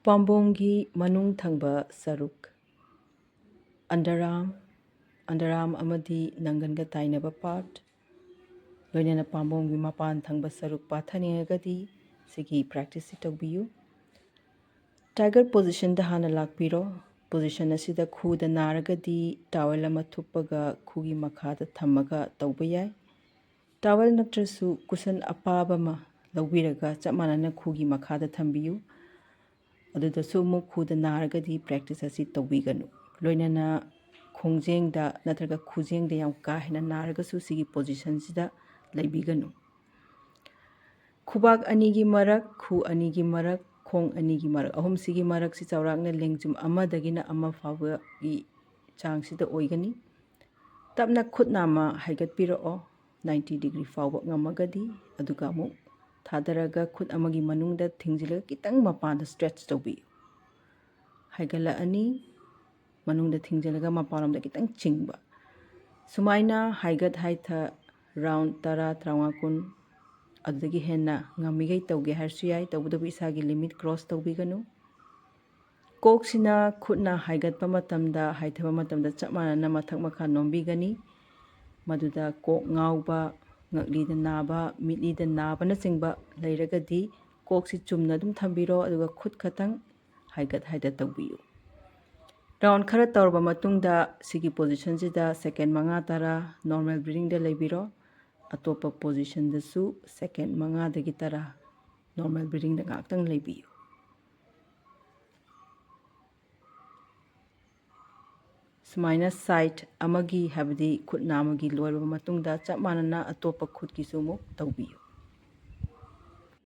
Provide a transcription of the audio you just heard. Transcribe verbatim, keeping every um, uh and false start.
ꯄꯥꯝꯕꯣꯝꯒꯤ ꯃꯅꯨꯡ ꯊꯪꯕ ꯁꯔꯨꯛ, underarm, underarm ꯑꯃꯗꯤ ꯅꯪꯒꯟꯒ ꯇꯥꯏꯅꯕ part, ꯂꯣꯏꯅꯅ ꯄꯥꯝꯕꯣꯝꯒꯤ ꯃꯄꯥꯟ ꯊꯪꯕ ꯁꯔꯨꯛ ꯄꯥꯊꯅꯤꯡꯉꯒꯗꯤ ꯁꯤꯒꯤ practice ꯁꯤ ꯇꯧꯕꯤꯌꯨ꯫ Tiger position ꯗ ꯍꯥꯟꯅ ꯂꯥꯛꯄꯤꯔꯣ꯫ Position ꯑꯁꯤꯗ ꯈꯨꯗ ꯅꯥꯔꯒꯗꯤ towel ꯑꯃ ꯊꯨꯞꯄꯒ ꯈꯨꯒꯤ ꯃꯈꯥꯗ ꯊꯝꯃꯒ ꯇꯧꯕ ꯌꯥꯏ꯫ Towel ꯅꯠꯇ꯭ꯔꯁꯨ cushion ꯑꯄꯥꯕ ꯑꯃ ꯂꯧꯕꯤꯔꯒ ꯆꯞ ꯃꯥꯟꯅꯅ ꯈꯨꯒꯤ ꯃꯈꯥꯗ ꯊꯝꯕꯤꯌꯨ꯫ ꯑꯗꯨꯗꯁꯨ ꯑꯃꯨꯛ ꯈꯨꯗ ꯅꯥꯔꯒꯗꯤ practice ꯑꯁꯤ ꯇꯧꯕꯤꯒꯅꯨ꯫ ꯂꯣꯏꯅꯅ ꯈꯣꯡꯖꯦꯡꯗ ꯅꯠꯇ꯭ꯔꯒ ꯈꯨꯖꯦꯡꯗ ꯌꯥꯝ ꯀꯥ ꯍꯦꯟꯅ ꯅꯥꯔꯒꯁꯨ ꯁꯤꯒꯤ position ꯁꯤꯗ ꯂꯩꯕꯤꯒꯅꯨ꯫ ꯈꯨꯕꯥꯛ ꯑꯅꯤꯒꯤ ꯃꯔꯛ, ꯈꯨ ꯑꯅꯤꯒꯤ ꯃꯔꯛ, ꯈꯣꯡ ꯑꯅꯤꯒꯤ ꯃꯔꯛ, ꯑꯍꯨꯝꯁꯤꯒꯤ ꯃꯔꯛꯁꯤ ꯆꯥꯎꯔꯥꯛꯅ ꯂꯦꯡꯖꯨꯝ ꯑꯃꯗꯒꯤꯅ ꯑꯃ ꯐꯥꯎꯕꯒꯤ ꯆꯥꯡꯁꯤꯗ ꯑꯣꯏꯒꯅꯤ꯫ ꯇꯞꯅ ꯈꯨꯠ ꯅꯥꯝꯃ ꯍꯥꯏꯒꯠꯄꯤꯔꯛꯑꯣ, ninety degree ꯐꯥꯎꯕ ꯉꯝꯃꯒꯗꯤ, ꯑꯗꯨꯒ ꯑꯃꯨꯛ ꯊꯥꯗꯔꯒ ꯈꯨꯠ ꯑꯃꯒꯤ ꯃꯅꯨꯡꯗ ꯊꯤꯡꯖꯤꯜꯂꯒ ꯈꯤꯇꯪ ꯃꯄꯥꯟꯗ stretch ꯇꯧꯕꯤꯌꯨ꯫ ꯍꯥꯏꯒꯠꯂꯛꯑꯅꯤ, ꯃꯅꯨꯡꯗ ꯊꯤꯡꯖꯤꯜꯂꯒ ꯃꯄꯥꯟꯂꯣꯝꯗ ꯈꯤꯇꯪ ꯆꯤꯡꯕ꯫ ꯁꯨꯃꯥꯏꯅ ꯍꯥꯏꯒꯠ ꯍꯥꯏꯊ round ꯇꯔꯥ, ꯇꯔꯥꯃꯉꯥ, ꯀꯨꯟ, ꯑꯗꯨꯗꯒꯤ ꯍꯦꯟꯅ ꯉꯝꯃꯤꯈꯩ ꯇꯧꯒꯦ ꯍꯥꯏꯔꯁꯨ ꯌꯥꯏ, ꯇꯧꯕꯇꯕꯨ ꯏꯁꯥꯒꯤ limit cross ꯇꯧꯕꯤꯒꯅꯨ꯫ ꯀꯣꯛꯁꯤꯅ ꯈꯨꯠꯅ ꯍꯥꯏꯒꯠꯄ ꯃꯇꯝꯗ, ꯍꯥꯏꯊꯕ ꯃꯇꯝꯗ ꯆꯞ ꯃꯥꯟꯅꯅ ꯃꯊꯛ ꯃꯈꯥ ꯅꯣꯝꯕꯤꯒꯅꯤ꯫ ꯃꯗꯨꯗ ꯀꯣꯛ ꯉꯥꯎꯕ, ꯉꯛꯂꯤꯗ ꯅꯥꯕ, ꯃꯤꯠꯂꯤꯗ ꯅꯥꯕꯅꯆꯤꯡꯕ ꯂꯩꯔꯒꯗꯤ ꯀꯣꯛꯁꯤ ꯆꯨꯝꯅ ꯑꯗꯨꯝ ꯊꯝꯕꯤꯔꯣ, ꯑꯗꯨꯒ ꯈꯨꯠ ꯈꯇꯪ ꯍꯥꯏꯒꯠ ꯍꯥꯏꯊ ꯇꯧꯕꯤꯌꯨ꯫ Round ꯈꯔ ꯇꯧꯔꯕ ꯃꯇꯨꯡꯗ ꯁꯤꯒꯤ position ꯁꯤꯗ second ꯃꯉꯥ ꯇꯔꯥ normal breathing ꯗ ꯂꯩꯕꯤꯔꯣ꯫ ꯑꯇꯣꯞꯄ position ꯗꯁꯨ second ꯃꯉꯥꯗꯒꯤ ꯇꯔꯥ normal breathing ꯗ ꯉꯥꯛꯇꯪ ꯂꯩꯕꯤꯌꯨ꯫ ꯁꯨꯃꯥꯏꯅ side ꯑꯃꯒꯤ, ꯍꯥꯏꯕꯗꯤ ꯈꯨꯠ ꯅꯥꯝꯃꯒꯤ ꯂꯣꯏꯔꯕ ꯃꯇꯨꯡꯗ ꯆꯞ ꯃꯥꯟꯅꯅ ꯑꯇꯣꯞꯄ ꯈꯨꯠꯀꯤꯁꯨ ꯑꯃꯨꯛ ꯇꯧꯕꯤꯌꯨ꯫